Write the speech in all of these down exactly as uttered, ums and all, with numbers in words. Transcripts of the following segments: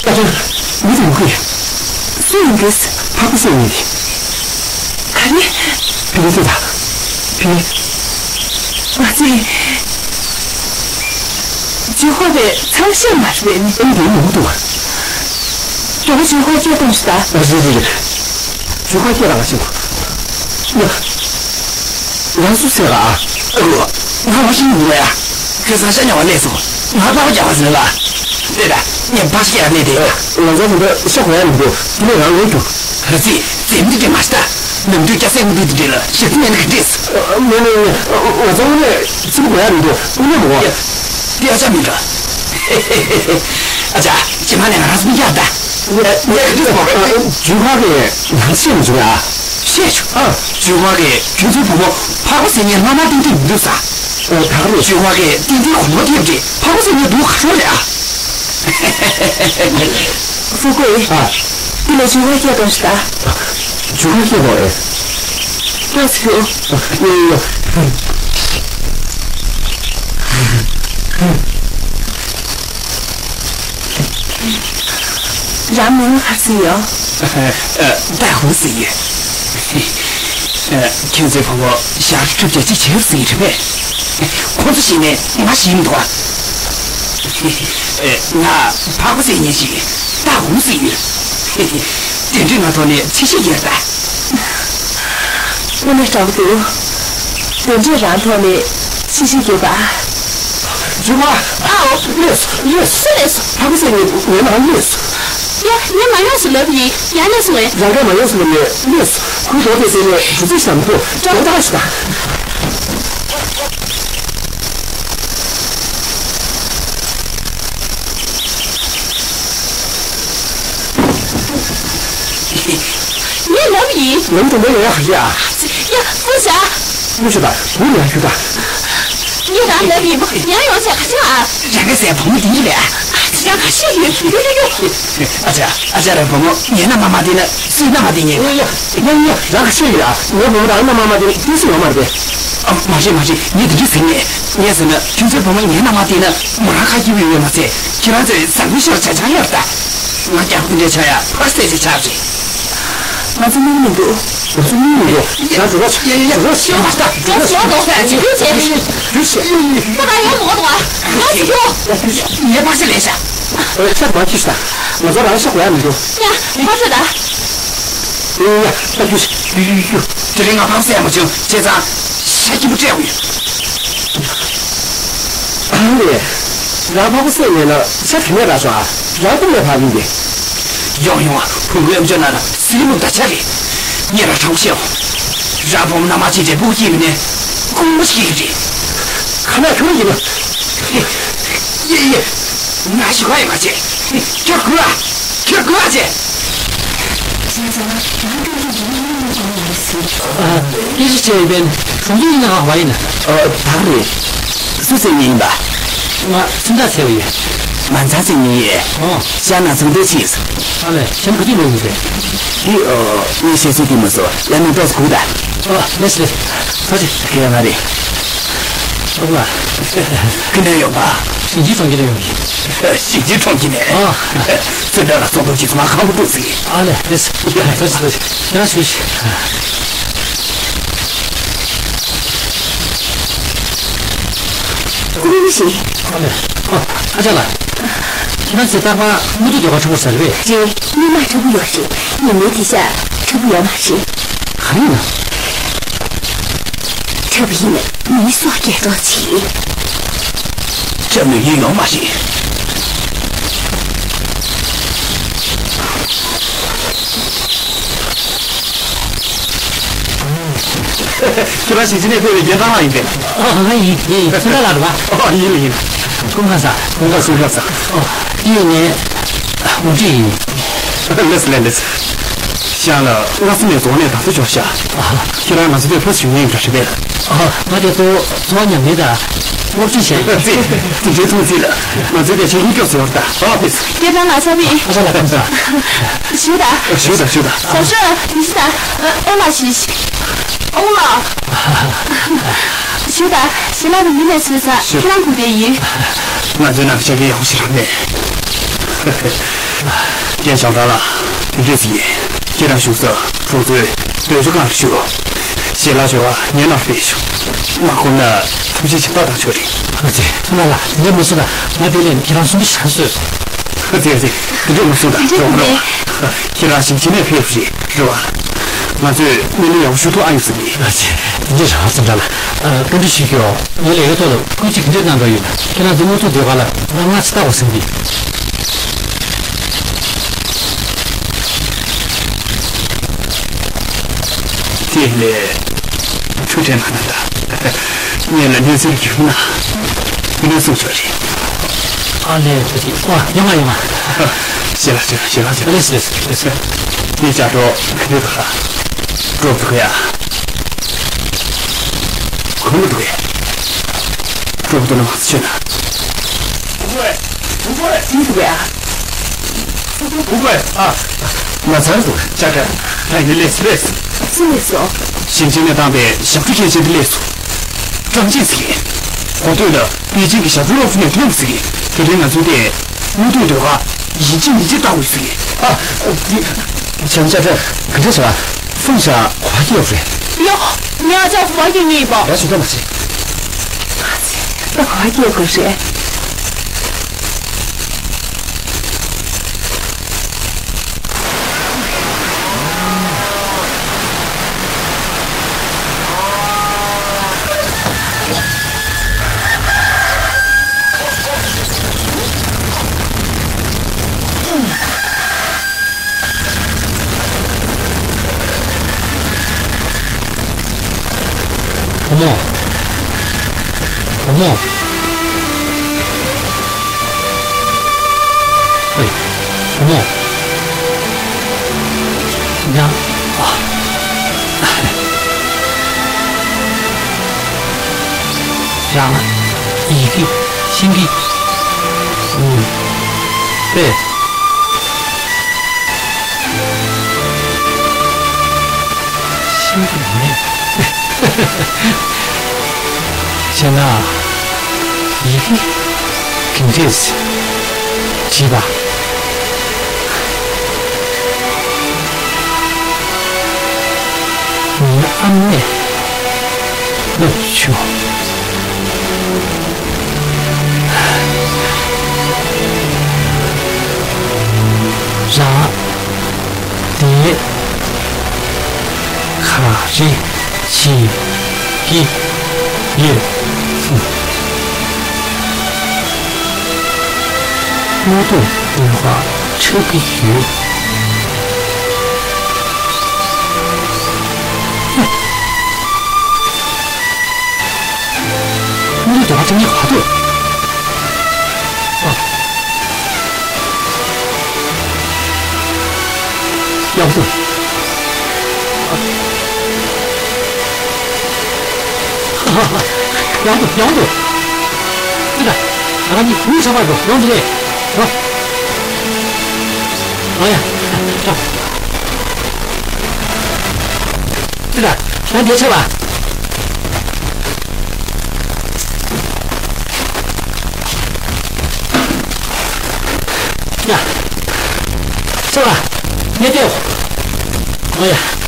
ཨ་ཅག། མི་དེ་ནོར་གི་རེད། སུ་ཡིན་གི། འཕགས་པ་སེང་གེ་ཡིན། ག་རེ། ཕི་ལི་ཏི་ད། ཕི་ལི། ང་ཚོས། ཇུས་ཧོ་བས་ཚང་ཤེས་མ་རེད་ནི། ཨེ་འདི་མི་འདུག་ག་ཇོ་བོ་ཇུས་ཧོ་སྐད་གཏོང་ཞིག་ད། ཨ་རེད་རེད་རེད། ཇུས་ཧོ་སྐད་རང་ཤེས་གོ། ང་། ང་སུ་ཟེར་ག་ཨ་རོ། ང་མ་ཤེས་ནི་འདུག་ཡ། ཁྱོད་ས་ཆ་ཉོ་བ་སླེབས་སོང་། ང་ཕག་པ་རྒྱག་པ་ཟེར་ལ། ལྟོས་དང་། ངས་ཕག་ཤ་ཡར་སླེབས་ཏེ། ང་ཚོ་མི་འདུག་ཤ་གོ་ཡ་མི་འདུག་དེ་ནས་རང་ལོས་རྒྱུག་ཨ་ཙི། རྩེད་མོ་འདི་འདྲ་མ་ཤི་ད། ནམ་དུས་སྐྱ་སེར་མི་འདུག་འདི་འདྲ་ལ་ཞེ་ཚིག་མེད་ན་ག་འདྲས། མེད་མེད་མེད། ང་ཚོ་དངོས་གནས་ཚིག་གོ་ཡ་མི་འདུག་དངོས་གནས་མོ། དེ་ཨ་ཅག་མིན་འགྲོ། ཨ་ཅག་རྗེས་མ་ནས་ང་རང་ཚོ་མི་རྒྱག་ད། ངས་ངས་ག་འདྲས་མོ། ཇུས་ཧོ་གིས་ང་བཤད་མི་བྱུང་ཡ། བཤད་བྱུང་། ཨ། ཇུས་ཧོ་གིས་ཁྱོད་ཚོའི་བུ་མོ་འཕགས་པ་སེང་གེའི་མནའ་མར་གཏན་གཏན་མི་འདུག་ཟེར། ཨ། ད་ག་རེད། ཇུས་ཧོ་གིས་གཏན་གཏན་གོམ་པ་རྒྱབ་རྗེས་འཕགས་པ་སེང་གེ་སྡུག་ག་ཤོར་རེད་ཨ། ཧྥུ་ཀུའེ། ཨ། འདི་ལ་ཇུས་ཧོ་སྐད་གཏོང་ཞིག་ད། ཇུས་ཧོ་སྐད་གཏོང་ཨེ། ལགས་སོ། ཡོ་ཡོ། རང་མིང་ལ་ག་རེ་ཟེར་ཡོད། ཨ། ཏཱ་ཧུ་ཟེར་ཡོད། ཨ། ཁྱོད་ཚོའི་བུ་མོ་ཞག་ཁྲི་བརྒྱད་ཅུ་བྱས་ཟིན་རེད་པས། ཁོ་ཚོ་ཞིག་ནས་ང་ཞིག་ཡིན་འདུག་ཨ། ང་འཕགས་པ་སེང་གེ་ཞིག་ཏཱ་ཧུ་ཟེར་ཡོད། དེ་འདྲའི་ང་ཐོག་ནས་ཆེ་ཤེས་རྒྱག་ད། དངོས་གནས་དྲང་པོ་འདུག་དེ་འདྲས་རང་ཐོག་ནས་ཆེ་ཤེས་རྒྱབ་པ། ཇུས་ཧོ། ཨའོ། སླེབས་སོང་། སླེབས་སོང་། སུ་སླེབས་སོང་། འཕགས་པ་སེང་གེ་ངའི་ནང་སླེབས་སོང་། ཡ། ངས་མ་ཡོང་ཟེར་ལབ་ཡིན། ཡང་སླེབས་སོང་ངས། རང་གིས་མ་ཡོང་ཟེར་ལབ་ནས་སླེབས་སོང་། ཁོའི་འདོགས་དེ་ཟེར་ནས་གྲུ་རྩིས་ཤིག་དང་མི་ཐུབ། འགྲོ་ད་ཞིག་དང་། ངས་ལབ་ཡིན། ལམ་དུ་མེད་ཡ་ཡ་ཧ་ཡ། ཡ། ཀུ་ཤ། ཀུ་ཤ་དང་བུ་ཡ་ཁྱོད་དང་། ངས་རང་ལབ་ཡིན་པ། ཡང་ཡོང་ཟེར་ག་ཅི་ཨ། རང་ག་ཟེར་བུ་མོ་འདི་རེད་ཨ། ཡ། ག་ཤེད་ཡོད། ཡོ་ཡོ་ཡོ། ཨ་ཅག་ཨ་ཅག་རང་བུ་མོ་ངའི་མནའ་མ་མ་བསྡད་ན་སུའི་མནའ་མ་བསྡད་ཉན། ཡ་ཡ་ཡ་ཡ། རང་ག་ཤེད་ཡོད་ཨ། ངའི་བུ་མོ་རང་མནའ་མ་མ་བསྡད་ན་ཏོག་ཙམ་ཡོང་མ་རེད་པས། ཨ། མ་རེད་མ་རེད། ངས་འདི་འདྲ་ཟེར་ནས། ངས་ཟེར་ན་ཁྱོད་ཚོའི་བུ་མོ་ངའི་མནའ་མ་བསྡད་ན་མོ་རང་ཁ་སྐྱིད་པོ་ཡོད་མ་ཚད་ཁྱེད་རང་ཚོའི་བཟང་པོའི་ཤོར་ཆ་ཆང་ཡོད་ད། ང་རྒྱག་པོ་འདི་འདྲ་ཆགས་ཡ་ཕར་བསད་ཚེ་ཆགས་རེད། ང་ཚོ་གཉིས་མི་འདུག་ང་ཚོ་གཉིས་མི་འདུག་ཡ། འགྲོ་རོགས། ཡ་ཡ་ཡ། འགྲོ་རོགས། ཡ། མ་ལྟ། འགྲོ་རོགས། ཡ། ཡ། ཡ། ཡ། ཡ། ཡ། ཁོ་ད་ཡོང་མོ་འདུག་ང་ཚོ་ཡོང་། ངས་ཕར་ཚད་ལས་བྱ། ཨ། ཤ་མ་ཁྱི་ཤ། ང་ཚོ་རང་ཤ་གོ་ཡ་མི་འདུག་ཡ། ཕར་ཚད་ད། ཡ་ཡ་ཡ། ད་རྒྱུགས་ཤིག་རྒྱུགས་རྒྱུགས་རྒྱུགས། དེ་རིང་ང་ཕར་བསད་མ་བྱུང་བྱས་ཙང་ཤ་སྐྱིད་པོ་སྤྲད་དགོས། ཨ་ལས། རང་ཕག་པ་བསད་ཉན་ན་ཤ་དེ་ནས་རག་སོང་ཨ། རང་ཁོ་ནས་ཕག་ཡིན་ཏེ། ཡོང་ཡོང་ཨ། བུ་མོའི་ཨམ་ཅོག་ནང་ལ་སིལ་མུག་ད་ཆ་རེད། ངས་རང་ཁྲང་ཤེའོ། རང་བུ་མོ་མནའ་མ་བྱེད་འདྲའི་སྤུ་གུ་སྐྱེས་པ་ནས་ཁུངས་མ་ཤེས་ཀྱི་རེད། ཁ་ན་ཁྱོད་ཡིན་ནོ། ཡེ་ཡེ། ང་ཞིག་ཁ་ཡི་མ་བྱེད། ཁྱོད་དགོས་ཨ། ཁྱོད་དགོས་ཨ་བྱེད། ཨ། སྐད་ཆ་བཤད་པའི་གྲོང་ཚོ་ཡིན་ན་ཁ་བ་ཡིན་ན། ཨ། ད་ག་རེད། སུ་བཙལ་ནི་ཡིན་པ། ང་ཁྱིམ་བདག་བཙལ་བ་ཡིན། མ་ཚང་བཙལ་ནི་ཡིན། ཨོ། ཤ་ན་ཚོང་འདོད་ཕྱིས། ཨ་ལས། གཞན་ག་དུས་ལོག་ཡོང་གི། འདི་ཨོ། ངས་བཤད་ཚུལ་འདི་མ་སོ་ཡང་ན་ཏོག་སྒུག་ད། ཨོ། ལེས་ལེས། ཐོག་ཅི། ཁེ་ཡ་མ་རེད། ཨོ་ལ། ཁྱི་འདྲ་ཡོད་པ། ཞིང་ཆེན་གྲོང་ཁྱེར་ཡོང་གི། ཞིང་ཆེན་གྲོང་ཁྱེར་ནས། ཨ། བཙན་པོ་ལ་ཚོགས་འདུ་བྱེད་ཚོང་ཁང་པུ་ཀྲུག་ཟིག་ཨ་ལས་ལས། ཐོག་ཅི་ཐོག་ཅི། ཁྱེད་རང་ཞུ་ཞིག་ཀུ་ཤི། ཨ་ལས། ཨོ། ཨ་ཅག་ལགས། ཁྱེད་རང་ཚོའི་རྟག་པར་དངུལ་དུ་རྒྱག་པ་འཁྲབ་པོ་ཟེར་བས། རེད། སྔོན་མ་འཁྲབ་པོ་ཡོད་རེད། ཉི་མའི་དེ་ཤ་འཁྲབ་པོ་ཡོད་མ་རེད། ག་རེ་ཡིན་ན། འཁྲབ་པོ་ཡིན་ན་མིའི་སྲོག་སྐྱེལ་རོགས་བྱེད། འཁྲབ་ནུས་ཡོད་མ་རེད། ཁྱེད་རང་ཞིང་ཆེན་ནས་ཕེབས་པའི་རྒན་ཐང་ལགས་ཡིན་པས། ཨ། ང་ཡིན། ཡིན། ཡིན། ཚེ་བརྟན་ལགས་རེད་པ། ཨ། ཡིན་ལ་ཡིན། སྐུ་ཁམས་བཟང་། སྐུ་ཁམས་བཟང་། སྐུ་ཁམས་བཟང་། ཨོ། ཡིན་ནས། ངོ་སྤྲོད་ཡིན། ལགས་སོ་ལགས་སོ། ཞང་ལགས་སྔ་ས་ནས་རྫོང་ནས་ད་ལྟ་འབྱོར་ཤག་ཨ། ཁྱེད་རང་ང་ཚོ་དེར་ཕེབས་བྱུང་མཁན་ཡིན་འདྲ་རེད་པས། ཨ། ང་དེ་ཚོ་འཚོ་བ་ཉམས་ལེན་དང་སློབ་ཁྲིད་བྱས་ཡོད། ཙི། དེ་འདྲའི་ཐོང་ཙི་ལ། ང་ཚོའི་དེ་ཆ་ཡིན་སྐྱོབ་ཟེར་བར་ད། ཨ། ཕེབས། སྐད་གྲགས་ལ་ཚ་བི། ཨ་ཅག་ལགས་ཁམས་བཟང་། ཞུ་ད། ཞུ་ད་ཞུ་ད། ཟ་ཤོད་དེ་ཞུ་ད། ཨོ་ལ་ཞི་ཞི། ཨོ་ལ། ཞུ་ད། ཞི་ལ་རུ་མི་ལས་སུ་ས། ཞུ། ཁྱེད་རང་གུ་དེ་ཡིན། ང་ཚོའི་ནང་ཆ་གི་ཡག་ཤི་རང་མེད། རྒན་ཞང་ཀྲང་ལགས། དེ་འདྲས་ཡིན། ཁྱེད་རང་བཞུགས་ས་གྲོང་ཚོའི་སྡོད་གཞོང་སྒང་ལ་བཞུགས་རོགས། ཞལ་ལག་ཞོར་བ་ངའི་ནང་ཕེབས་ཤོག་མ་གོམས་ན་ཐུགས་རྗེ་ཆེ་ཕར་བཏང་ཆོག་རེད། ཨ་ཙི། ལགས་ལགས། ངས་མ་གསུངས་ད། ང་དེ་ལས་ཁྱེད་རང་གསུང་གི་ཤག་སོས། ཨ་ཙི་ཨ་ཙི། དེ་འདྲས་མ་གསུངས་ད། རོགས་རོགས། ཁྱེད་རང་ཞིང་ཆེན་ནས་ཕེབས་རེད་རེད་བ། ང་ཚོས་སྣེ་ལེན་ཡག་པོ་ཞུ་ཐུབ་ཨ་ཡོད་ཟེར་གི། ཨ་ཙི། དེ་འདྲས་རེད་བ། ཙང་ཀྲང་ལགས། ཨ། བཀའ་འདྲི་ཞུ་རྒྱུ། ངའི་ལས་ཀའི་ཐོག་ལ་བཀོད་ཇུས་ག་འདྲས་གནང་འདོད་ཡོད་ན། ཁྱེད་རང་ཚོ་དངུལ་ཚོགས་སྡེ་ཁག་ལ་ང་སྔ་ཕྱི་ལྟ་དགོས་ཟེར་གི། དེ་ལས་ཐུགས་ཁྲལ་མ་གནང་དང་། ངེད་ལ་གནས་ཚུལ་ཡོད་ན་ངོས་ནས་གསུང་ཆོག་རེད། ཨ་ལས། ཐུགས་རྗེ་ཆེ། ཨ། ཡོང་ང་ཡོང་ང་། ཞལ་ལག་ཞལ་ལག་ཞལ་ལག་ཞལ་ལག། ལགས་ལགས་ལགས། འདི་ལྕགས་སྒྲོག་ག་འདྲས་འདུག་ག་སྒྲོག་འདུག་ག་ཡ། གོང་མ་འདུག་གས། སྒྲོག་འདུག་ན་མང་ཙམ་མཆོད་ན། བུ་གུ་ཨེ། བུ་གུ་ཨེ། ཡིན་འདུག་གས། ཨ། བུ་གུ་ཨེ། ཨ། ང་ཚར་འདུག་ལྕགས་སྒྲོག་ད་ཡིན་ནས་སླེབས་སོང་། སུ་སླེབས་སོང་། ཞིང་ཆེན་ནས་བཏང་བའི་ཞབས་བྲོ་མཁན་ཅིག་འདི་སླེབས་སོང་། ཀྲང་ཅིན་ཟེར་མཁན། གོ་ཐོས་ལ་པེ་ཅིང་གི་ཞབས་བྲོ་སློབ་གསོ་ནས་ཐོན་ཟེར་མཁན། དེ་རིང་ང་ཚོའི་ཏེ། དངུལ་སྡུད་ཟློས་གར་ཡིན་གཅིག་མིན་གཅིག་ལྟ་དགོས་ཟེར་གི། ཨ། འདི། བྱང་ཆ་ཁྲ་ག་འདྲ་བྱ། ཧྥུང་ཞ་གོ་བ་སྐྱེས་རེད། ཡོ། ངའི་ཨ་ཅག་གོ་བ་སྐྱེས་ངེས་ཡིན་པ། ཡ། ཞུ་དག་མ་བྱེད། ད་གོ་བ་སྐྱེས་དགོས་རེད། བུ་མོ། བུ་མོ། ཨེ། བུ་མོ། ཡང་། ཨ། ཡང་། ཡི་གེ་ཤེས་ཀྱི། ཨུམ། དཔེ་ཤེས་ཀྱི་མེད། བྱས་ན། ཡི་གེ་ག་འདྲས་བྲིས་པ། ངའི་ཨ་མས་བསླབས་བྱུང་། རང་དེ་ག་རེ་བྱེད་ཀྱི་ཡོད། དངུལ་སྡུད་ཟློས་གར་འཁྲབ་ཀྱི་ཡོད། དངུལ་སྡུད་ཟློས་གར་འཁྲབ་མཁན་ག་པར་འདུག་ཨ། ཡག་པོ་འདུག་ཡག་པོ་འདུག་ཡག་པོ་འདུག་ཨ་ད། ང་རང་གཉིས་གུང་ཚང་མ་འགྲོ། ཡོང་དེ་རེད། འགྲོ། ཨ་ཡ། འགྲོ། ཨ་ད། ང་འདིར་ཆགས་པ། ཡ། ཆོག་ཨ། ངས་བལྟས། ཨོ་ཡ།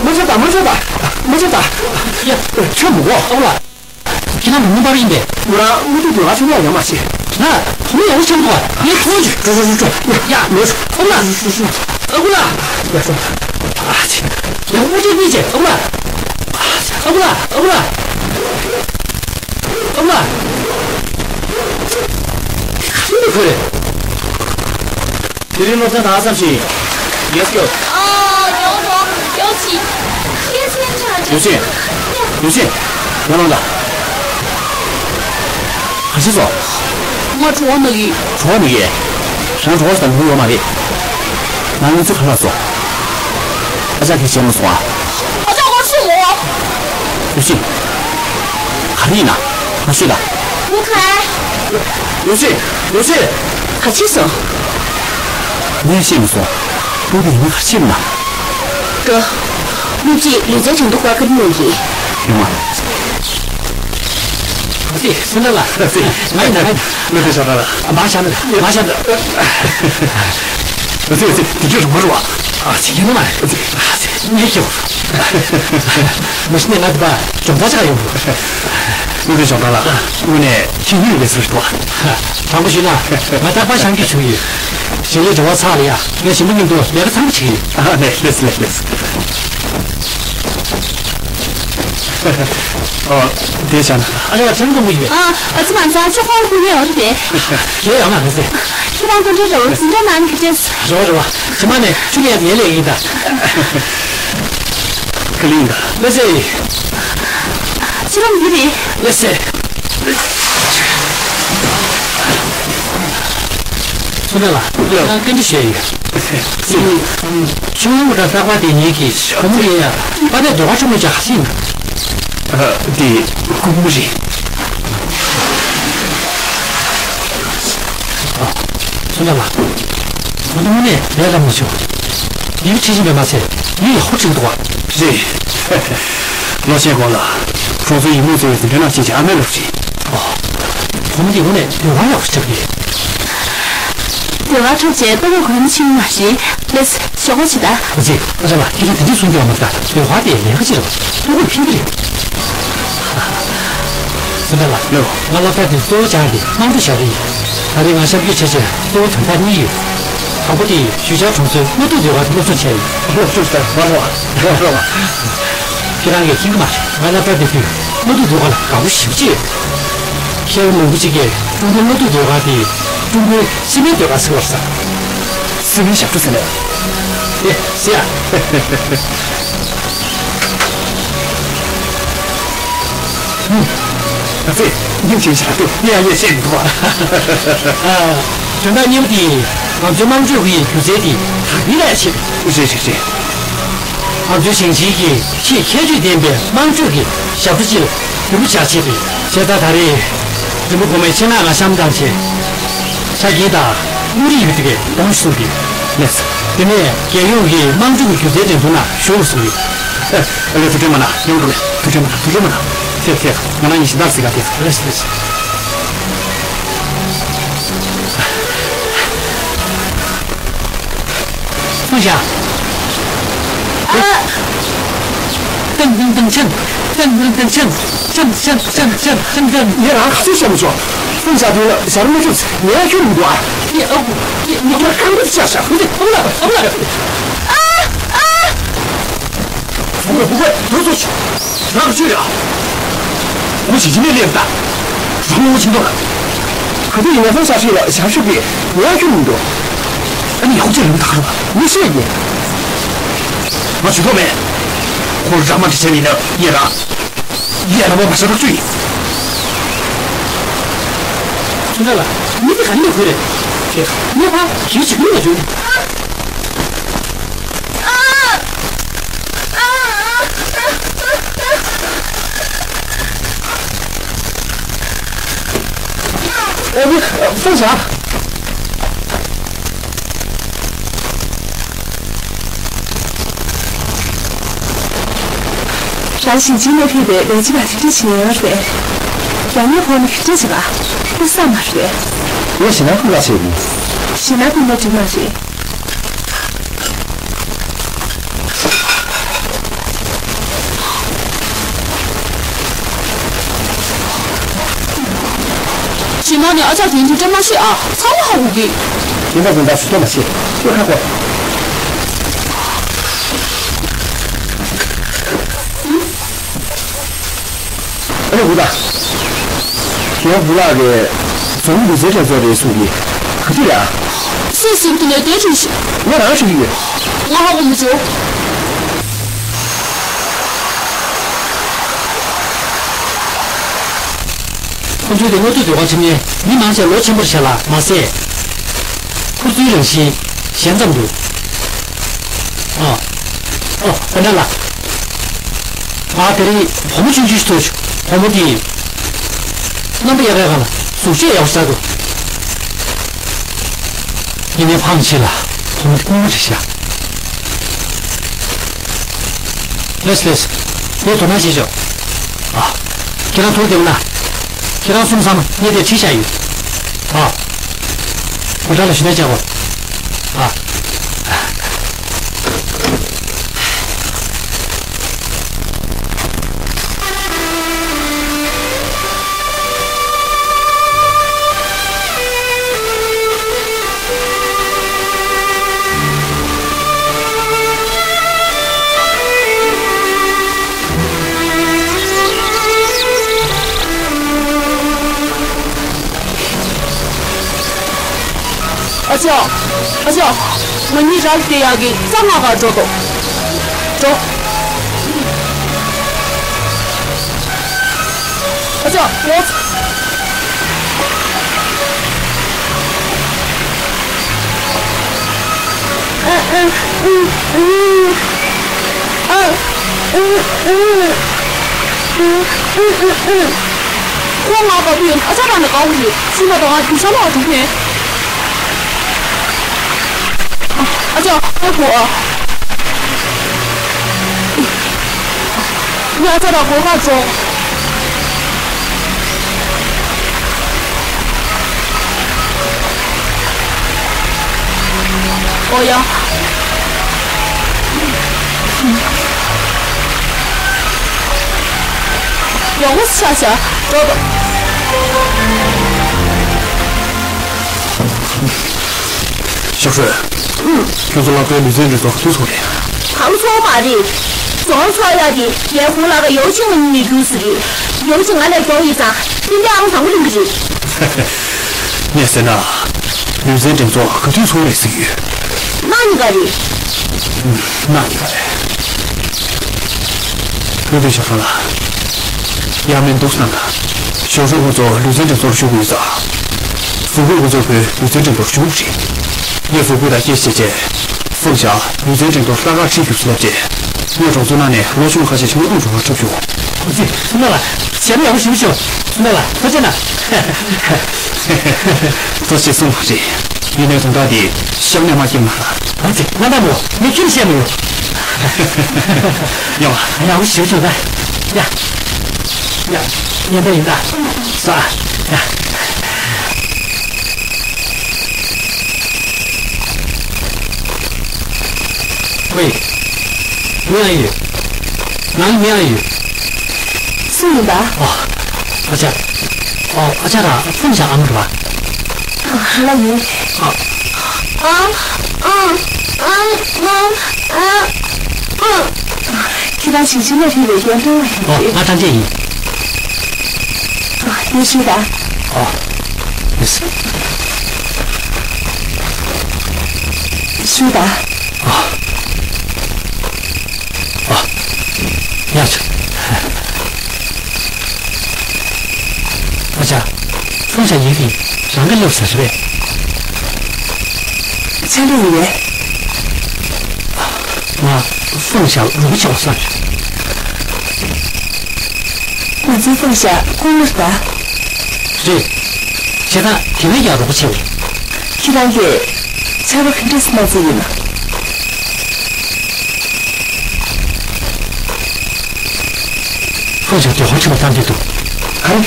མ་ཆོད་ད། མ་ཆོད་ད། མ་ཆོད་ད། ཡ། ཁྱོད་མི་དགོས། ཨོ་ལ། ཁྱེད་རང་མི་ངོ་པར་ཡིན་པས། ང་རང་དངུལ་སྡུད་ཟློས་གར་འཁྲབ་མཁན་ཡང་མ་ཤེས། ང་བུ་མོ་ཡག་པོ་ཆགས་འདུག་ག་ངས་མཐོང་བྱུང་། འགྲོ་འགྲོ་འགྲོ་འགྲོ། ཡ། ཡ། ལོས། ཨ་ཁུ་ལགས། ཨ་ཁུ་ལགས། ཡ། ཨ་ཙི། ཡ། དབུ་ཁྲིད་གཉིས་བྱས། ཨ་ཁུ་ལགས། ཨ་ཁུ་ལགས། ཨ་ཁུ་ལགས། ཨ་ཁུ་ལགས། ག་རེ་འདུག་ཁོ་རེ། དེ་རིང་སློབ་ཚན་ད་ཙམ་ཞིག་ཡིན། ཡོ་ཅིན། ཡོ་ཅིན། ཡོ་ཅིན། ཡར་ལོངས་དང་། ག་རེ་བྱས་སོང་། ང་བྲོ་བ་ན་གི། བྲོ་བ་ན་གི། རང་བྲོ་བ་དང་ལུས་ཡོད་མ་རེད། ང་ང་ཚོ་ག་ལ་སོང་། ཨ་ཅག་གིས་བྱས་མ་སོང་ཨ། ཨ་ཅག་ང་སུ་མོ། ཡོ་ཅིན། ག་རེ་ཡིན་ན། ང་ཤོད་ད། ངུ་ཁ། ཡོ་ཅིན། ཡོ་ཅིན། ག་རེ་བྱས་སོང་། ངས་ཤེས་མ་སོང་། སློབ་དེ་ངས་ག་རེ་བྱས་མིན་ན། འགྲོ། སློབ་སྤྱིས་ལུས་རྩལ་སྦྱོང་བརྡར་སྐོར་བཀའ་འདྲི་གནང་གི། ཡོང་ང་། ཨ་ཙི། སུ་འདྲ་ལ། ཨ་ཙི། ང་ཡིན་ད། ང་ཡིན་ད། སློབ་དེ་ཞོགས་ལ། མ་བྱ་ནི། མ་བྱ་ནི། ཨ་ཙི། ཨ་ཙི། དེ་གྱོད་རུང་བ་རུང་བ། ཨ་ཙི། ཡིན་ནི་མ་རེད། ཨ་ཙི། ཨ་ཙི། ངས་ཁྱེར། མ་གཞི་ནས་ང་འདི་པ་སྦྱོང་བརྡར་བྱ་ཡོང་གི། སློབ་དེ་ཞོགས་ལ། དངོས་གནས་ཁྱེད་ཡུལ་ལས་ཟུར་འདུག་དྲང་པོ་ཞུས་ན། ང་རྟག་པར་ཤང་གི་བྱུང་ཡོད། ཞིང་ལས་འབྲེལ་བ་ཚར་ལ་ཡ། ངས་ཞིང་པ་མཉམ་དུ་ལས་ཀ་ཚང་མ་བྱེད་ཀྱི་ཡོད། ཨ་ལེ་ལེ་ལེ་ལེ། ཨོ། དེ་བྱས་ན། ཨ་ལེ་བ་ཚང་གོང་མོ་ཡིན་པས། ཨ། ཨ་ཙི། མ་ཚང་ཅོ་ཁོང་ཁུ་ངེས་འོར་དེ། ཁྱེད་ཡོང་ང་མི་ཟེར། ཁྱེད་རང་གོ་འདྲ་རོ་འཛིན་གྲྭ་ནང་གི་ཏེས། རོ་རོ་བ། ཕྱི་མ་ནས་ཆུ་ལེན་ཡས་ལས་ཡིན་ད། ཁ་ལིང་ད། ལེ་ཟེར། ཕྱི་རོམ་འདི་རེད། ལེ་ཟེར། ཚུ་ལ་ལ། ལ། ང་བཀའ་འདྲི་ཞུ་ཡ་ཡོད། ཆུང་ངུ་ར་རྟག་པར་དེ་ཉིད་ཀྱི་གོང་རེད་ཡ། པ་ནས་རྡོ་ཁ་ཆུང་ངུ་ཅག་ཤིང་། ཨ། དེ་ཀུ་མུ་རེད། ཨ། ཚུ་ལ་ལ། ང་དངོས་གནས་ལས་སླ་མོ་བྱུང་། ཡིག་ཁྲིད་བཞིན་པས་མ་ཚད་ཡིག་ཡག་པོ་ཁྲིད་འདུག་བ། རེད། ལོ་ཤས་གོང་ལ་གྲོང་ཚོའི་ཡིག་རྨོངས་གཙོ་བོའི་འཛིན་གྲྭ་ནང་ཕྱིན་བྱས་ཨ་མའི་སློབ་ཁྲིད། ཨོ། བུ་མོ་འདི་དངོས་གནས་ཟློས་གར་ཡག་པོ་ཞིག་རེད། ཟློས་གར་འཁྲབ་བྱས་ལྟོ་གོས་གོན་ཕྱིན་མ་རེད། ལེས་ཞོགས་པ་ཇི་ལྟར། ཨ་ཙི། ཨ་ཅག་ལགས། ཁྱེད་རང་དེ་འདྲ་གསུང་རྒྱུ་ཡོད་མ་རེད་ད། ཟློས་གར་དེ་ལས་ཀ་ཅིག་རེད་པ། ལྟོ་གོས་ཕྱིན་གྱི་རེད། སུ་འདྲ་ལགས། ལོ། ང་སློབ་གྲྭ་འདི་གཙོ་བོ་སྦྱངས་ཏེ་དམངས་ཁྲོད་ཞབས་བྲོ་ཡིན། ད་རེས་ང་ཞབས་ཞུ་བྱེད་ཆེད་གཙོ་བོ་དོན་དག་གཉིས་ཡོད། དང་པོ་དེ་ཞུས་ཆག་གྲོང་ཚོའི་དངོས་གཏུག་ཟློས་གར་སློབ་སྦྱོང་བྱས་ཡོད། སློབ་སྦྱོང་ཟེར་བ་རོ། རོ་རོ། ཁྱེད་རང་གིས་ཤེས་ཀྱི་མ་རེད། ང་སློབ་གྲྭ་འདི་དུས་དངོས་གཏུག་ཟློས་གར་ལ་དགའ་པོ་ཞེ་པོ་ཅིག་ཡོད། མཁས་པ་མང་པོ་ཅིག་གིས་ཀྲུང་གོའི་དངོས་གཏུག་ཟློས་གར་དེ་ཀྲུང་གོའི་སྲིད་པའི་ཟློས་གར་ཟེར་བར་ཟེར། སྲིད་པའི་ཞབས་བྲོ་ཟེར་ནས། ཨེ། ཟེར་ཡ། ཨ་ཙི། སྙིང་རྗེ་ཆེ་ལ་ཏུ་ཡ་ཡ་བཤད་མི་འདུག་ཨ། དོན་དག་གཉིས་པ་དེ། ང་ཚོའི་དམངས་ཁྲོད་ཀྱི་སྒྱུ་རྩལ་དེ་དར་སྤེལ་ལ་ཡ་བྱེད། རེད་རེད་རེད། ང་ཚོའི་ཞིང་ཆེན་གྱི་ཆེས་ཁྱད་ཆོས་ལྡན་པའི་དམངས་ཁྲོད་ཀྱི་ཞབས་བྲོ་ཅིག་ལ་འགྱུར་བ་བྱ་ཆེད་དུ། བྱས་ཙང་ད་རེས་རིན་པོ་གོང་མས་ཆེད་མངགས་ང་བཤམས་བཏང་བྱས། ཆ་རྐྱེན་དང་དངོས་རིགས་ཡོད་དེ་གས་གདོང་གསུམ་གྱི་ལས། དེ་ནས་རྒྱལ་ཡོངས་ཀྱི་དམངས་ཁྲོད་ཀྱི་སྒྱུ་རྩལ་འགྲན་བསྡུར་ནང་ཞུགས་གསུངས་ཡོད། ཨ་ལས། ཐུགས་རྗེ་མ་གནང་། ཡོང་འགྲོ་ལས། ཐུགས་རྗེ་མ་གནང་། ཐུགས་རྗེ་མ་གནང་། ཐད་ཐད། ང་རང་ཡིན་ཞིང་ཐག་ཟིག་ག་ཐད། ལས་ལས། ཧུ་ཞ། ཨ། ཏང་ཏང་ཏང་ཆང་། ཏང་ཏང་ཏང་ཆང་། ཆང་ཆང་ཆང་ཆང་ཆང་ཆང་། ངས་རང་ཁ་ཚོད་བཤད་མི་ཆོག་ཧྥུང་ཞ་དེ་ལ་ཞབས་མ་ཁྱོད་ངས་ཁྱོད་མི་འདུག་ཨ། ཨེ། ཨ་ཁུ། ཨེ། ཨ་ཁུ། རྐང་པ་བཅག་བཞག་ཧུ་ཏི། ཨ་ཁུ་ལ། ཨ་ཁུ་ལ། ཨ། ཨ། བུ་གུ། བུ་གུ། དུས་ཚོད་ཆུ་རག་ཆུ་ར། ངོ་ཞིག་ཅི་ནས་སླེབས་ད། རང་ངོ་ཆེན་པོ་ལ། ག་དུས་ཡིན་ན་ཧྥུང་ཞ་ཧྲི་ལ་ཞབས་ཞུ་གི་ངས་ཁྱོད་མི་འདུག་ཨ་ནི་ཡག་ཅིག་ལུང་ཐག་ར་བ་མི་ཤེས་ཡིན། ང་ཇུས་གཏོགས་མེད། ཁོ་རང་མ་འདྲི་བྱས་ཡིན་ན་ཡེ་ར། ཡེ་ར་མ་མ་ཤ་རག་ཆུ་ཡིན། ཚུན་ཚ་ལ། མི་དེ་ག་ནས་ཁོ་རེད། དེ་ངས་ཕ་གིར་ཇི་ཁུལ་ལ་བྱུང་། ཨ་ནི། ཧྥུང་ཞ། རང་ཞིང་ཆེན་ནས་ཕེབས་པའི་ལས་བྱེད་པ་དེ་འདྲ་ཞིག་ཡོད་རེད། རང་ཉིད་ཕོག་ནས་ག་འདྲ་བྱེད་པ། དཔེ་བསམ་མ་རེད། ངས་ཞེ་ན་ཁུ་ལ་བྱེད་ཡིན། ཞེ་ན་ཁུ་ལ་འགྲིག་མ་རེད། ཞེ་མ་ནི་ཨ་ཅག་དེ་འདི་སྐྲ་མ་ཤེས་ཨ། ཚ་བ་ཧ་གོ་གི། ཡིན་པ་ཀུན་ད་སུ་སྐྱེ་མ་ཤེས། ཀུན་ཧ་གོ། ཨ་ནི་འུ་ད། ཁྱེད་བུ་ལགས་ཀྱིས་རྫོང་ལུས་རྩལ་འགྲན་ཚོགས་རེད་གསུང་གི། ག་དུས་རེད་ཨ། སུས་ཟིན་དུ་ནས་དེ་དྲིས་ཤིག། ང་རང་ཤེས་ཀྱི་ཡོད། ང་ཧ་གོ་མི་བྱུང་། ཁོ་ཚོའི་དེ་སྔོན་ཐོན་ཟློས་གར་འཁྲབ་མཁན་མི་མང་ཆེ་ལོ་ཆེན་པོར་བྱས་ལ་མ་ཟད། ཁུར་ཚོའི་རང་བཞིན་ཞན་ཙམ་འདུག་ཨ། ཨོ། དཔོན་ལགས། ང་དེ་རིང་བུ་མོ་ཆུང་ཆུང་ཞིག་ཐུག་བྱུང་། བུ་མོ་དེ་རྣམ་པ་ཡག་ག་ལ་གཟུགས་བྱད་ཡག་པོ་ཞིག་འདུག་ཡིན་ནའི་ཕངས་ཆེ་ལ་བུ་མོ་དེ་དཀོན་པོ་རེད་ཤག་ལགས་ལགས། ངས་དོ་སྣང་བྱེད་ཆོག་ཨ། ཁྱེད་རང་ཐུགས་བདེ་པོ་གནང་། ཁྱེད་རང་གསུམ་ཚང་མ་ངས་དེར་ཁྲིད་བཞག་ཡོད། ཨ། སྒོ་འགྲམ་ལ་ཞུ་ན་བྱ་དགོས། ཨ། ཨ་ཅག་ཨ་ཅག་ང་གཉིས་ར་བལྟས་ཡག་གི་རྩྭ་ལྔ་གར་འགྲོ་དོ། འགྲོ། ཨ་ཅག་ཡོད། ཁོ་ང་དགའ་པོ་ཡོད། ཨ་ཅག་རང་ནི་དགའ་པོ་རེད། སུ་ན་ད་ང་རྒྱུ་ཆ་མ་འགྲོ་མེད། ཨ་ཅག་ཨ་ཁུ་ཨ། ངས་ཨ་ཅག་རང་སྒོ་ཁར་འགྲོ། ཨོ་ཡ། ཡག་པོ་ཆགས་ཤག་འགྲོ་དང་། ཤག་ཤོད། ཁྱོད་ཚོ་ལྷག་པའི་ལུས་རྩལ་འགྲན་ཚོགས་ག་དུས་ཚོགས་རེད། གང་ཚོགས་མ་རེད། རྫོང་ཚོགས་ཡག་དེ་རྒན་ཧུང་ལགས་ཀ་ཡོ་ཆིང་ངོ་གཉིས་རྒྱུགས་སུ་རེད། ཡོ་ཆིང་ང་ལས་མགྱོགས་ཡིན་ཙང་སྤུན་ཀྱག་ཨང་དང་པོ་ལེན་གི་རེད། ངས་ཟེར་ན། ལུས་རྩལ་འགྲན་ཚོགས་ག་དུས་ཚོགས་རེད་ཟེར་གི་ཡོད། གནངས་ཉིན་ཀ་རེད། གནངས་ཉིན་ཀ་རེད། བོད་པའི་ཞོགས་ལ། ཡ་མེན་འདུག་སྣང་། ཞོགས་ཞོགས་ཁོ་ཚོ་ལུས་རྩལ་འགྲན་ཚོགས་ཞུགས་ཡོད་ས། ཧྥུ་ཀུའི་ཁོ་ཚོ་བོད་ལུས་རྩལ་འགྲན་ཚོགས་ཞུགས་རེད། ངས་ཧྥུ་ཀུའི་དང་སྐད་ཆ་བྱས་རྗེས། ཧྥུང་ཞའོ་ལུས་རྩལ་འགྲན་ཚོགས་ལྷག་དཀར་ཁྲིད་རྒྱུ་ཟེར་ལབ་རྗེས། ངས་གྲོང་ཚོ་ནང་ནས་ལོ་ཆུང་ཁ་ཤས་ཆུང་ངུ་འགྲོ་བར་འཁྲབ་བྱུང་། ཨ་ཙི། སུ་ན་ལ། ཞལ་ལག་ཡག་པོ་ཞིག་བྱུང་། སུ་ན་ལ་ཐུགས་རྗེ་གནང་། ཐུགས་རྗེ་གསུངས་པ་རེད། ཡིན་ནའི་དོན་དག་འདི་གཤམ་ནས་མ་སྐྱེལ་ན་ར། ཨ་ཙི། ང་ད་མོ་ངས་ཁྱོད་བཤད་མི་ཡོང་། ཡོང་བ། ཡག་པོ་ཞིག་བྱུང་ད། ཡ། ཡ། ཡིན་ད་ཡིན་ད། ས། ཡ། ཝེ། ང་ཡོད། ང་ཡོད། སུ་ཡིན་པ། ཨོ། ཨ་ཅག་ཨོ། ཨ་ཅག་ར་ཧྥུང་ཞའོ་ཨ་མ་རེད་པ། ཨ། ང་ཡིན། ཨ། ཨ། ཨ། ཨ། ཨ། ཨ། ཁྱེད་རང་ཞིང་ཆེན་ལ་ཕེབས་པའི་ཡོན་ཀྲང་ལགས་ཡིན་པས། ཨོ། ང་ཀྲང་ཅེ་ཡིན། ཨ། ཡ། ཞུས་དང་། ཨོ། ཡ། ཞུས་དང་། ཨོ། ཨ། ཡ། ཆ། ཨ་ཅག་ཧྥུང་ཞའོ་ཡིན་གི་རང་གི་སླེབས་ས་རེད་པས། ཆ་འདྲ་ཡིན་པས། ང་ཧྥུང་ཞའོ་རོགས་པ་བྱེད་དགོས་བསམ་བྱུང་། ང་ཚོའི་ཧྥུང་ཞའོ་ཁོང་མོ་རེད་པ། རེད། བྱས་ཙང་དེ་བས་ཀྱང་རོགས་པ་བྱེད་དགོས། ཁྱེད་རང་གིས་ཆར་པ་ག་འདྲས་སེ་མ་བརྩིས་ཡིན་ན། ཧྥུང་ཞའོ་དེ་ཧོ་ཆེ་བ་བཏང་གི་འདུག་ག་རེ།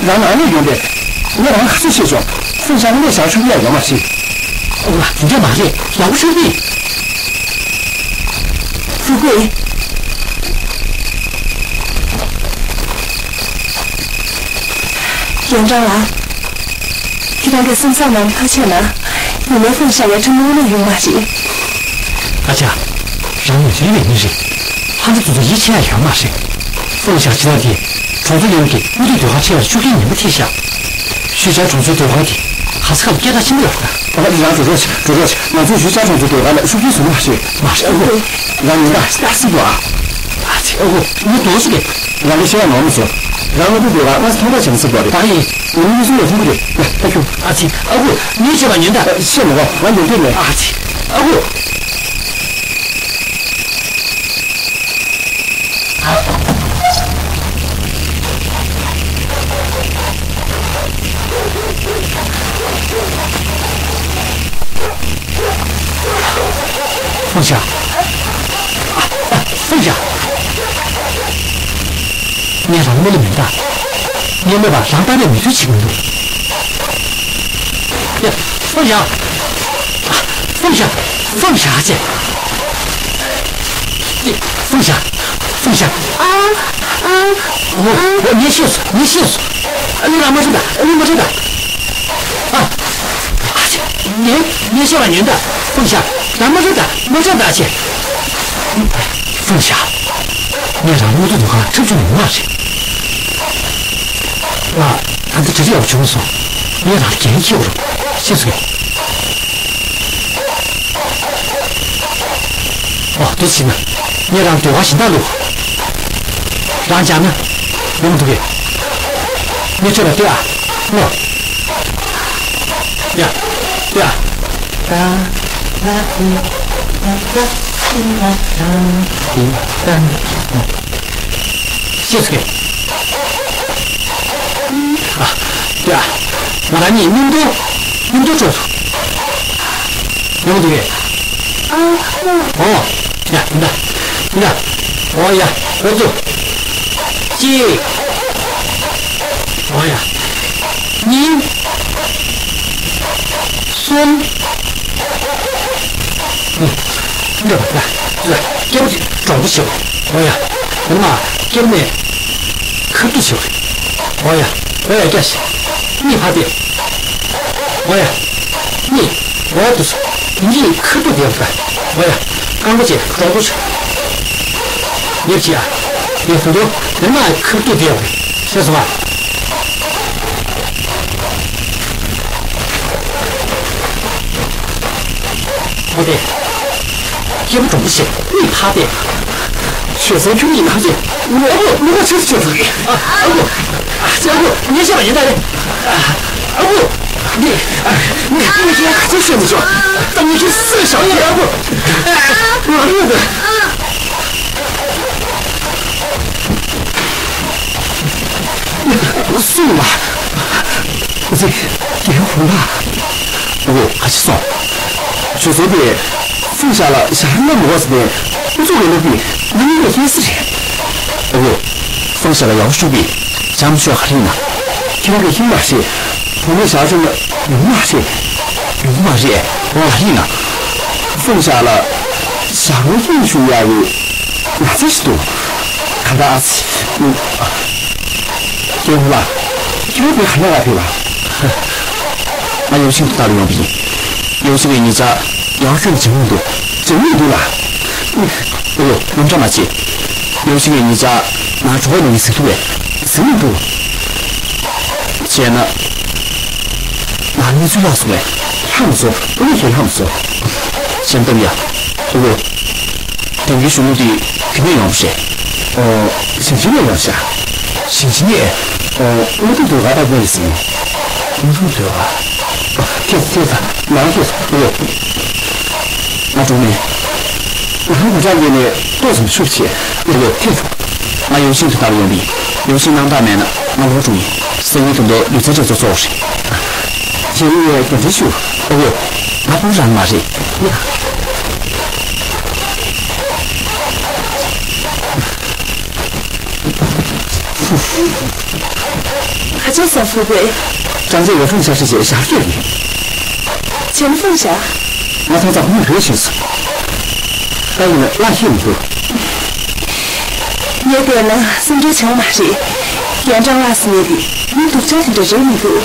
རང་ཨ་ནེ་ཡོང་པས། ངས་རང་ཁ་སང་བཤད་བྱུང་། ཧྥུང་ཞའོ་ཨ་ནེ་ཞའོ་ཧྲུའུ་ཡ་ཡོད་མ་རེད། ཨོ་ལ། དེ་འདྲ་མ་རེད། ལའོ་ཧྲུའུ་པི། ཧྥུ་ཀུའི། ཡོན་ཀྲང་ལགས། ང་གི་སེམས་བཟང་ལ་ཐུགས་རྗེ་ཆེ་གནང་། ཡིན་ནའི་ཧྥུང་ཞ་ཡ་ཁྲིམས་ལུགས་ནས་ཡོང་མ་རེད། ཨ་ཅག་རང་ཡོད་ཚད་ཡོད་པའི་མི་རེད། ལྷ་འདྲེ་དེ་ཚོ་ཡིད་ཆེས་ཡ་ཡོད་མ་རེད། ཧྥུང་ཞ་ཇི་ལྟར་གྱིས་གྲོང་ཚོ་ཡོངས་ཀྱི་དངུལ་དུ་ཟློས་གར་ཁྲིད་ཡར་ཤུགས་རྐྱེན་ངན་པ་ཐེབས་ཤག་ཞུས་ཅཱ་གྲོང་ཚོའི་ཟློས་གར་དེ་ག་ས་ག་ལ་སྐད་གྲགས་ཆེན་པོ་ཡོད་རེད། ཨ་ཕ། རང་འགྲོ་རོགས་བྱེད། འགྲོ་རོགས་བྱེད། ང་ཚོས་ཞུས་ཅཱ་གྲོང་ཚོའི་ཟློས་གར་ལ་ཤུགས་རྐྱེན་བཟོ་མ་ཤེས། མ་རེད། ཨ་ཁུ། རང་ཉོན་དང་ལྟ་སྲིད་དོ་ཨ། ཨ་ཙི། ཨ་ཁུ། ངས་དོགས་སུ་གས། རང་གི་ཤེས་ཡ་ནོར་མ་སོང་། རང་ང་ཚོའི་ཟློས་གར་ང་ཚོ་མཐོང་གྲགས་བྱེད་མ་སྲིད་པ་རེད། ད་ཡིན། ངས་མི་སུ་ཡོད་མཐོང་གི་རེད། ཡ་ད་ཁྱོད། ཨ་ཙི། ཨ་ཁུ། ངས་བཤད་པ་ཉོན་དང་། ཤེས་མ་གོ། ང་ཉོན་འདོད་མེད། ཨ་ཙི། ཨ་ཁུ། ཧྥུང་ཞ། ཧྥུང་ཞ། ངས་རང་རྨོ་ལེ་མིན་ད། ངས་རྨོ་བ་རང་ལྟ་བས་མི་ཚུལ་བྱེད་ཀྱི་མི་འདུག། ཡ། ཧྥུང་ཞ། ཧྥུང་ཞ། ཧྥུང་ཞ་ཅེ། ཧྥུང་ཞ། ཧྥུང་ཞ། ཨ། ཨ། འོ། འོ། ངས་ཤེས་སོང་། ངས་ཤེས་སོང་། ཨ། ལུས་རང་མ་ཁྲིད་ད། ཨ། ལུས་མ་ཁྲིད་ད། ཨ། ཨ་ཙི། ངས། ངས་བཤད་པ་ཉོན་དང་། ཧྥུང་ཞ། རང་མ་ཁྲིད་ད། མ་ཁྲིད་ད་ཅེ། ཧྥུང་ཞ། ངས་རང་རྨོ་ལེ་ཟློས་གར་ཁྲིད་བཅུག་ནས་ཡོང་བ་རེད། ང་ད་ལྟ་འདྲི་རེ་ཡག་པོ་བྱུང་སོང་། ངས་རང་ལ་འགན་འཁྱེར་དགོས་རེད། ཤེས་སོང་ངས། ཨོ། དེ་བྱས་ན་ངས་རང་ཟློས་གར་གཞན་དག་བླུག། རང་སྦྱངས་ན་ཡོང་འདུག་གས། ངས་ཁྱོད་ལ་སྟེར་ཨ། ཨོ། ཡ། སྟེར་ཨ། ཤེས་སོང་ངས། ཨ། ཡ། ང་རང་གཉིས་མཉམ་དུ། མཉམ་དུ་འགྲོ་ཐུབ། ཡོང་འདུག་གས། ཨ། ཨོ། ཡ། འདི་འདྲ། འདི་འདྲ། ཨོ་ཡ། འགོ་བཙུགས། གཅིག། ཨོ་ཡ། གཉིས། གསུམ། ཨུ། འདི་འདྲ། ཡ། འདི་འདྲ། སྐེད་པ་དྲང་པོ་བྱེད། ཨོ་ཡ། འདི་མ། སྐེད་པ་ནས་ཁ་ཐུག་བྱེད། ཨོ་ཡ། ཨོ་ཡ། རྒྱགས་ཤིག། གཉིས་ཕར་ཕེབས། ཨོ་ཡ། གཉིས། ཨོ་དུ་སོ། གཉིས་ཁ་ཐུག་ཕེབས་ད། ཨོ་ཡ། རྐང་པ་བྱས་དྲང་པོ་བྱས། ཉེར་གཅིག་ཨ། ངས་ད་དུང་དེ་མ་ཁ་ཐུག་ཕེབས། ཤེས་སོང་ཨ། ཨོ་དེ། སྐྱེས་བུ་གྲོགས་པོ་ཞིག་གཉིད་ཕར་བལྟས། ཆོས་ཚང་ཁྱོད་གཉིད་ལངས་ཤིག། ཨ་ཁུ། ཨ་ཁུ། ངས་བཤད་པ་ཡིན་ད་རེད། ཨ་ཁུ། ངས་བཤད་པ་ཡིན་ད་རེད། ཨ་ཁུ། ངས་ངས་ཁྱེད་ག་ཚོད་བཤད་མི་ཆོག། ད་ངས་ཁྱེད་སུ་ཤོག་ཨ་ཁུ། ང་རེད། སུ་ཡིན་པ། ཨ་ཙི། རྒྱལ་བོ་ལགས། ཨ་ཁུ། ཁ་ཆེ་སོང་། ཁྱོད་ཚོ་དེ་ཧྥུང་ཞ་ལ་ཞག་རེ་མ་འགོར་བ་ཟེར་ནས་ཨུ་ཚུགས་རེ་ལོག་པའི་མི་ཉུང་བའི་ཁྱེད་སི་རེད། ཨ་ཁུ། ཧྥུང་ཞ་ལ་ཡག་པོ་ཞུགས་པའི་བྱམས་ཆོས་ག་རེ་ཡིན་ན། ཁྱེད་རང་གི་ཧིང་མ་ཤེས། བུ་མོ་ཞག་རེ་མ་ཡོང་མ་རེད། ཡོང་མ་རེད། འོ་ག་རེ་ཡིན་ན། ཧྥུང་ཞ་ལ་ཞག་རེ་ཧིང་ཞུགས་ཡག་གི་ན་ཚ་ཞིག་འདུག། ག་ད་ཨ་ཙི། རྒྱལ་བོ་ལགས། ཁྱེད་རང་བོད་ག་ནས་ལ་ཕེབས་པ། ང་ཡོ་ཤིང་དུ་ལྟ་རུ་ཡོང་པ་ཡིན། ཡོ་ཤིང་གི་ཉེ་ཆར་ཡང་ཁྱོད་ཀྱི་བྱེད་མུས་འདུག། བྱེད་མུས་འདུག་ལ། ཨོ། ངོ་མཚར་མ་བྱེད། ཡོ་ཤིང་གི་ཉེ་ཆར་ང་གྲོགས་པོ་ཡིན་ཟེར་འདུག་པས། ཟེར་མི་འདུག། བྱས་ན། ང་གནས་ཚུལ་ལྷག་སོང་བས། ལྷག་མ་སོང་། ཨ་ནི་ཁྱེད་ལྷག་མ་སོང་། གཞན་གཏམ་ཡ། ཨོ། དེང་གི་གཞུང་ལུགས་འདི་ག་ནས་ཡོང་བ་རེད། ཨོ། ཞིང་ཆེན་ནས་ཡོང་ཤག། ཞིང་ཆེན་ནས། ཨོ། དངོས་གྲུབ་ཟློས་གར་ལྟ་གི་ཡོད་རེད་ཟེར། དངོས་གྲུབ་ཟློས་གར། ཨོ། ཐེངས་ཐེངས་ད་ནང་ཐེངས་ཨོ། ང་གྲོངས་མེད། ང་ཧང་གོ་ཅག་ཡོད་ནས་ཏོག་ཙམ་ཤུགས་ཆེ། ཨོ། ཐེངས་ད། ང་ཡོ་ཤིང་དུ་ལྟ་རུ་ཡོང་པ་ཡིན། ཡོ་ཤིང་སྣང་དག་མེད་ན་ང་ལོག་འགྲོ་ཡིན། སང་ཉིན་དུས་ཐོག་ལུས་རྩལ་འགྲན་ཚོགས་ཚོགས་རེད། ཁྱེད་གཉིས་གདན་འདྲེན་ཞུ། ཨོ། ང་བུ་རང་མ་རེད། ཁ་ཆེ་ས་ཕུག་པས། ཀྲང་ཅེ་ཡོད་ཧྥུང་ཞ་ཧྲི་ཅེས་ཞག་སྐྱོད་ཡིན། བྱས་ན་ཧྥུང་ཞ། ང་ཐང་ཚ་ཁོང་བོད་ཕྱིན་སོང་། ད་ཡིན་ན་བླ་ཤེས་མི་འདུག། ངས་བལྟས་ན་སེམས་ཁྲལ་བྱུང་མ་རེད། རྒན་ཀྲང་ལགས་སུ་ངས་དེ་མི་སྡུག་ཅག་དེ་འདྲ་རེད་མི་འདུག།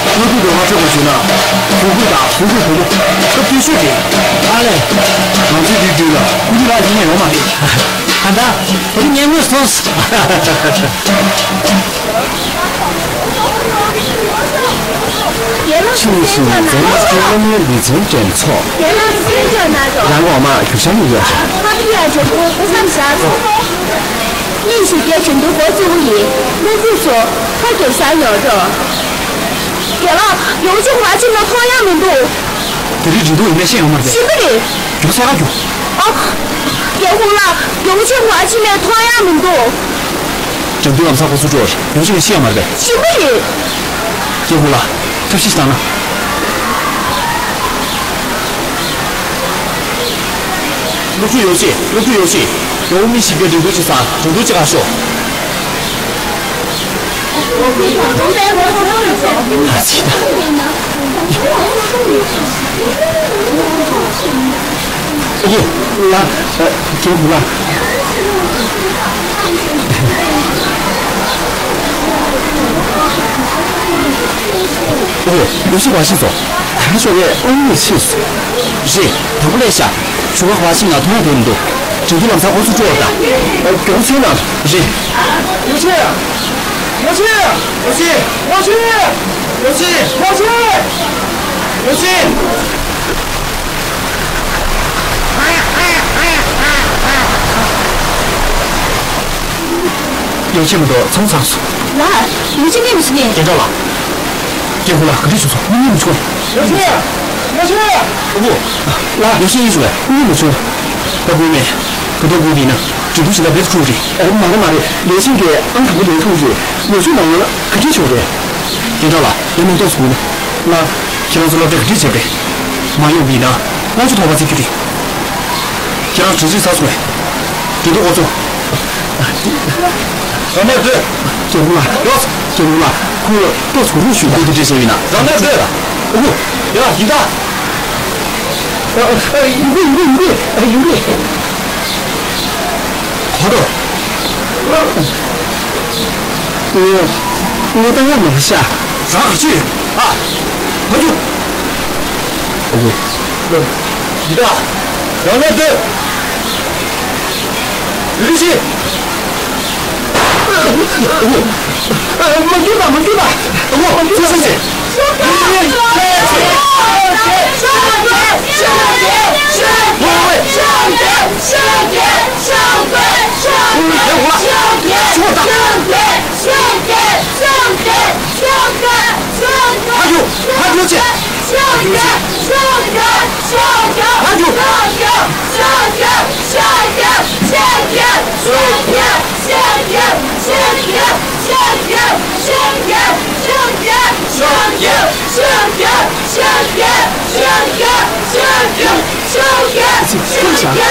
སློབ་ཕྲུག་འགྲོ་ཁ་ཁྲོད་པ་བྱུང་ན། གུས་བཀུར་དང་གུས་བཀུར་བོ་མོ་སྐབས་དུས་ཤོད་དེ། ཨ་ལས། ང་ཚོའི་དུས་དུས་ལ་སྐུ་མདུན་ལགས་ཡིན་ནས་ཡོང་མ་རེད། ད་ལྟ་བོད་མི་ཉེ་ངོས་སོང་། ཆིང་ཞིང་འཛིན་སྐྱོང་སློབ་གཉེར་སྡེ་ཚན་འགྲན་ཚོགས། རང་འོག་མ་རྒྱུག་ཤར་ཡོད་ཡོད། ཉིན་ཞིག་གི་ཆེད་དུ་འགོ་བཙུགས་ཡིན། སློབ་ཕྲུག་ཚོ་ཁ་རྒྱབ་བཞག་ཡོད་འགྲོ། རྒན་ལགས། ཡོང་ཆེན་ཧྭ་ཅི་མ་མཐོང་ཡ་མི་འདུག་དེ་རིང་འགྲན་བསྡུར་ཡིན་ན་ཤེས་ཡོང་མ་རེད་པས། ཤེས་ཀྱི་རེད། རྒྱུགས་ས་ག་རྒྱུགས། ཨ། ཡ་ཧུང་ལགས། ཡོང་ཆེན་ཧྭ་ཅི་མ་མཐོང་ཡ་མི་འདུག་འགྲན་བསྡུར་ལམ་སང་འགོ་ཚུགས་འགྲོ། ཡོང་ཆེན་ཤེས་ཡོང་མ་རེད་པས། ཤེས་ཀྱི་རེད། ཡ་ཧུང་ལགས། ཐབས་ཤེས་བཏང་ན། སློབ་ཕྲུག་ཡོ་ཆེ། སློབ་ཕྲུག་ཡོ་ཆེ། ཡ་ཧུང་མི་ཞིག་གིས་འགྲན་བསྡུར་བྱེད་སར་འགྲན་བསྡུར་བྱེད་གར་ཤོག་ཨ་ཙི། ཨོ། ལགས། ཨ། ཀན་ཧུ་ལགས། ཨོ། ཡོ་ཆི་བ་ཤི་སོང་། ད་ཤོག་གས་ཨོ་མི་ཤི་སོང་། རེད། དང་པོ་ལས་ཤ། ཆུ་བ་བ་ཤི་ང་མཐོང་དོན་འདུག་འགྲིམ་འགྲུལ་ལམ་སང་འགོ་ཚུགས་འགྲོ་བ་ད། ཨ། མགྱོགས་ཚེ་ན། རེད། ཡོ་ཆི། ཡོ་ཆི། ཡོ་ཆི། ཡོ་ཆི། ཡོ་ཆི་མ་གཏོགས་ཚང་ཚང་སོང་། ལགས། ཡོ་ཆི་གཉིད་མི་སྲིད་ངས། ཀྱེ་ཀྲོ་ལགས། ཀྱེ་ཧུ་ལགས་ག་འདྲ་བྱུང་སོང་། གཉིད་མི་བྱུང་། ཡོ་ཆི། ཡོ་ཆི། ཨོ་ལགས། ཡོ་ཆི་གཉིད་བྱུང་བས་གཉིད་མི་བྱུང་། ད་དགོས་མེད། ད་དུང་དགོས་པ་ཡིན་ན་འགྲིམ་འགྲུལ་ཞིག་ལ་བེད་ཁུག་རེད། ཨོ་མ་རེད་མ་རེད། ལས་བྱེད་ཀྱིས་ཨང་དང་པོ་ལེན་ཐུབ་རེད། ཡོ་ཆི་མ་ཡོང་ན་ག་འདྲ་བྱུང་རེད། ཀྱེ་ཀྲོ་ལགས། ཡང་མིང་ཏོག་ཙམ་དགོས་ན། ལགས། ཁྱེད་རང་ཚོ་སློབ་གྲྭ་ག་འདྲ་བྱས་པས། མ་ཡོང་བ་ཡིན་ན་ལྔ་བཅུ་ཐོག་མ་བརྩི་རྒྱུ་རེད། ཁྱེད་རང་གྲ་སྒྲིག་ཚར་སོང་ངས། འགྲིམ་འགྲུལ་འགོ་ཚུགས། རང་མ་སྡོད། ཀྱེ་ཧུ་ལགས། ཡོ། ཀྱེ་ཧུ་ལགས། ཁོ་ལ་ཏོག་ཙམ་རོགས་ཞུ་དགོས་འདུག་འདྲ་བྱས་ཡིན་ན། རང་མ་སྡོད། ཨོ། ཡ། ཡིན་ད། ཨ། ཨ། ཡིན་གོ། ཡིན་གོ། ཡིན་གོ། ཨ། ཡིན་གོ། གོ་འགྲོ། ངས་ངས་ད་ཡ་མ་ཤ། རང་ག་ཅི། ཨ། ཕ་ཇུ། ཨོ། ཡི་དྭགས། རང་ལ་སྡོད། ཡུལ་ཤི། ཨོ། མ་འགྱོད་པ། མ་འགྱོད་པ། ཨོ། ཚེ་སྲིད་ཅན།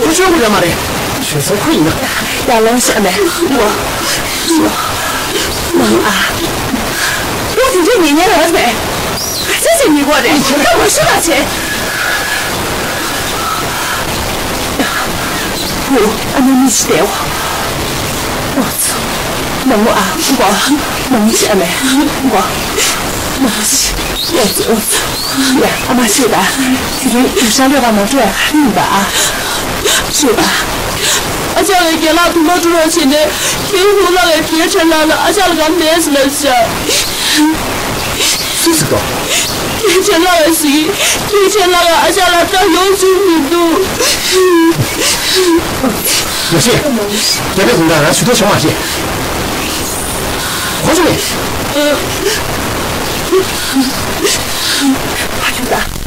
ཁོ་ཆོས་ཁོ་རེད་མ་རེད། ཞུ་སོང་ཁོ་ཡིན་ན། ཡར་ལོངས་ཤིག་ཨ་མ། ཨོ། མ་ཨ། ཁོ་དེ་འདྲ་ཉན་ཉན་ར་བ་མེད། ག་ཚོད་ཅིག་ཉན་དགོས་རེད། ད་མ་ཞུ་བ་བྱེད། ཨོ། ཨ་མ་མི་ཤི་དེ། ཨོ་ཙི། མ་ངུ་ཨ། མགོ། མ་ངུ་ཤི་ཨ་མ། མགོ། མ་ངུ་ཤི། ཨོ་ཙི། ཨོ་ཙི། ཡ། ཨ་མ་ཤི་ད། དེ་རིང་ཡུལ་ཤར་ལོག་ག་མ་འགྲོ་ཡ། ག་རེ་ཡིན་པ་ཨ། ཤི་ད། ཨ་ཅག་གི་རྒན་ལགས་དུ་མ་འགྲོ་རོགས་བྱས་ནས། ཁྱེད་ཧུ་ལག་གི་གྲོས་འཆར་ལ་ལ་ཨ་ཅག་ལ་ག་མེད་ཟེར་ལབ་ཤག་ཟིག་དོ། སྐད་ཆ་ལབ་པ་ཟིག་སྐད་ཆ་ལབ་པ་ཨ་ཅག་ལ་ད་ཡོང་ཚུལ་མི་འདུག་ཡོ་ཤི། རྒྱ་བལ་གུང་དྲག་རང་ཚུལ་ཐོག་བྱུང་བ་ཤེས། ཁོ་ཚོ་ནི། ཨ། ཕ་ཆུ་ད།